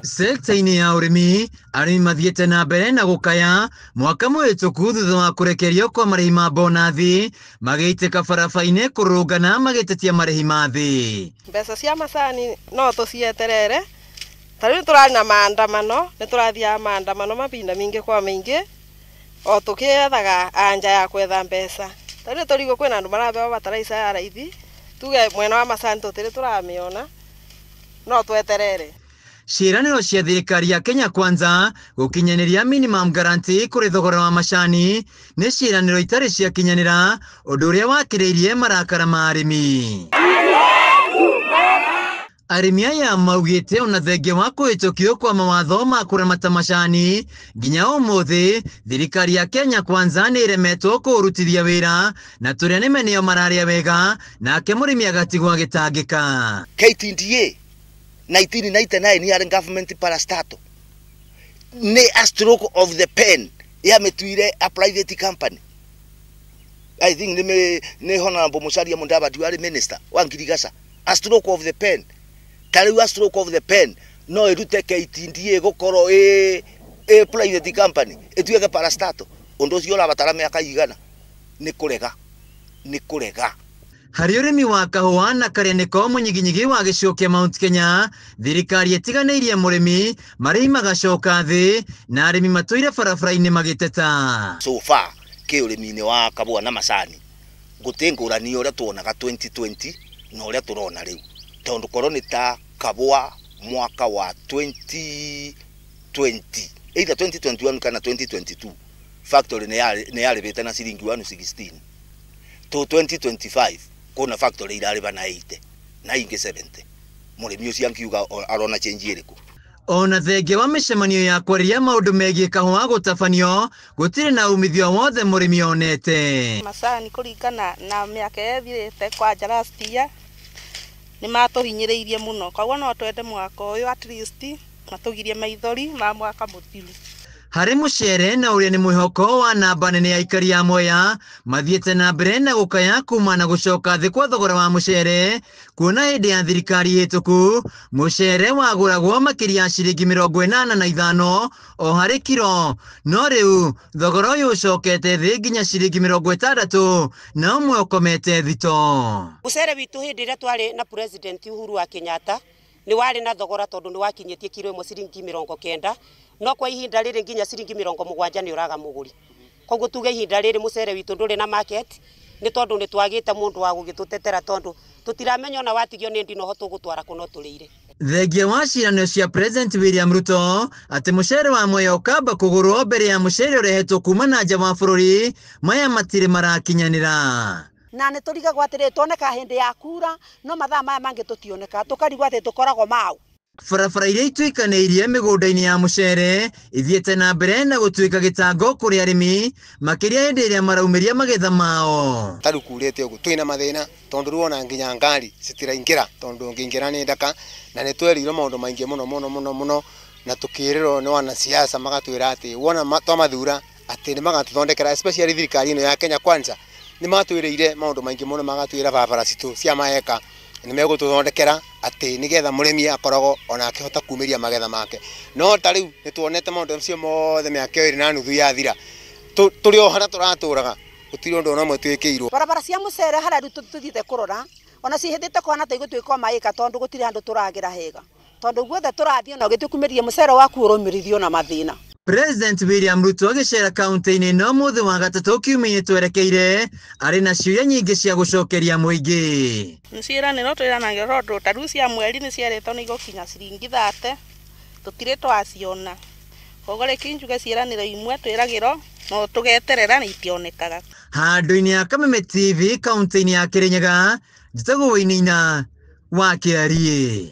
Sekta-inĩ ya ũrĩmi, arĩmi mathiĩte na mbere na gũkaya mwaka mũhĩtũku thutha wa kũrekerio kwa marĩhi ma bonathi, magĩitĩka barabara-inĩ kũrũrũngana magĩtetia marĩhi ma thĩ. Mbeca cia macani no tũcieterere, ta rĩu tũrarĩ na maandamano, nĩ tũrathiaga maandamano mahinda maingĩ kwa maingĩ, o tũkĩethaga anja ya kwetha mbeca. Ta rĩu tũrigwo kwĩna andũ marabewa bataraica ya raithi, tuge mwena wa macani tũtirĩ tũramĩona, no tweterere. Ciĩranĩro cia thirikari ya Kenya Kwanza gũkinyanĩria minimum guarantee kũrĩ thogora wa macani nĩ ciĩranĩro itarĩ ciakinyanĩra, ũndũ ũrĩa wakĩrĩirie marakara ma arĩmi. Arĩmi aya maugĩte ona thengia wa kũhĩtũkio kwa mawatho ma kũramata macani nginya ũmũthĩ thirikari ya Kenya Kwanza nĩ ĩremetwo kũũrutithia wĩra na tũrĩa nĩme nĩo mararĩa wega nake mũrĩmi agatigwo agĩtangĩka. KTDA 1999 yarĩ government parastatal nĩ a stroke of the pen yamĩtuire a private company. I think nĩ Honorable Musalia Mudavadi warĩ minister wa Ngirigaca. A stroke of the pen. Ta rĩu a stroke of the pen no ĩrute KTDA gũkorwo ĩ private company ĩtuĩke parastatal. Ũndũ ũcio ũrabatara mĩaka igana. Nĩ kũrega, nĩ kũrega. Harĩ ũrĩmi wa kahũa na karĩa nĩko mũnyiginyigi wa gĩcigo kĩa Mount Kenya, thirikari ĩtiganĩirie mũrĩmi, marĩhi magacoka thĩ na arĩmi matũire barabara-inĩ magĩteta. So far kĩ ũrĩmi-inĩ wa kahũa na macani gũtĩ ngũrani ũrĩa tuonaga 2020 na ũrĩa tũrona rĩu, tondũ korwo nĩ ta kahũa mwaka wa 2020 either 2021 kana 2022 factory nĩ yarĩbĩte na ciringi 116 to 2025 kuna factory irarĩba na 80 na ingĩ 70. Mũrĩmi ũcio angiuga arona change ĩrĩkũ? Ona thengia wa mĩcemanio ya kwarĩria maũndũ megiĩ kahũa gũtabanio, gũtirĩ na umithio wothe mũrĩmi onete. Macani kũringana na mĩaka ĩthirĩte kwanja last year nĩ matũhinyĩrĩirie mũno, koguo no twende mwaka ũyũ at least matũgirie maithori ma mwaka mũthiru. Harĩ mũcere na ũrĩa nĩ mwĩhoko wa namba nene ya aikari a Mwea mathiĩte na mbere na gũkaya kuma na gũcoka thĩ kwa thogora wa mũcere, kuona hĩndĩ ya thirikari hĩtũku mũcere wagũragwo makĩria ya ciringi 85 o harĩ kiro, no rĩu thogora ũyũ ũcokete thĩ nginya ciringi 60 na ũmwe ũkomete thito. Mũcere witũ hĩndĩ ĩrĩa twarĩ na President Uhuru wa Kenyatta nĩ warĩ na thogora tondũ nĩ wakinyĩtie kiro ĩmwe ciringi 90, no kwa ihinda rĩrĩ nginya ciringi 70 nĩ ũraga mũgũri. Koguo tuge ihinda rĩrĩ mũcere witũ ndũrĩ na market nĩ tondũ nĩ twagĩte mũndũ wa gũgĩtũtetera, tondũ tũtiramenya ona watigio nĩ ndinoho tũgũtwara kũ no tũrĩire. Thengia wa ciĩranĩro cia President William Ruto atĩ mũcere wa Mwea ũkamba kũgũrwo mbere ya mũcere ũrehetwo kuma na nja wa bũrũri, maya matirĩ marakinyanĩra. Na nĩ tũrigagwo atĩrĩ tuoneka hĩndĩ ya kura no mathaa maya mangĩ tũtioneka, tũkarigwo atĩ tũkoragwo mau. Barabara iria ituĩkanĩirie mĩgũnda-inĩ ya mũcere ithiĩte na mbere na gũtuĩka gĩtango kũrĩ arĩmi, makĩria hĩndĩ ĩrĩa maraumĩria magetha mao. Ta rĩu kurĩte ũguo twĩna mathĩna tondũ rĩu ona nginya ngari citiraingĩra, tondũ ũngĩingĩra nĩ ndaka, na nĩ twerirwo maũndũ maingĩ mũno mũno mũno mũno, na tũkĩrĩrwo nĩ wanasiasa magatwĩra atĩ wona twamathura atĩ nĩ magatũthondekera, especially thirikari ĩno ya Kenya Kwanza nĩ matwĩrĩire maũndũ maingĩ mũno, magatwĩra barabara citũ cia maeka nĩ megũtũthondekera atĩ nĩgetha mũrĩmi akoragwo ona akĩhota kumĩria magetha make. No ta rĩu nĩ tuonete maũndũ macio mothe mĩaka 2.5 yathira, tũrĩ o harĩa tũratũraga, gũtirĩ ũndũ ona ũmwe twĩkĩirwo. Barabara cia mũcere harĩa rĩu tũthiĩte kũrora ona cihĩtĩte kũhana ta igũtuĩka o maĩka, tondũ gũtirĩ handũ tũragĩra hega, tondũ guothe tũrathiĩ ona ũgĩtũkumĩria mũcere waku ũrũmĩrĩrio na mathĩna. President William Ruto agĩcera kaunti-inĩ ĩno mũthĩ wa gatatũ kiumia twerekeire, arĩ na ciũria nyingĩ cia gũcokeria mũingĩ. Nĩ ciĩranĩro twĩranagĩrwo tondũ ta rĩu cia mweri nĩ cierĩtwo nĩ igũkinya ciringi 30, tũtirĩ twaciona. Koguo rĩngĩ njuge ciĩranĩro imwe twĩragĩrwo no tũgeterera nĩ itionekaga. Handũ-inĩ ya Kameme TV kaunti-inĩ ya Kĩrĩnyaga, njĩtagwo Wainaina wa Kĩariĩ.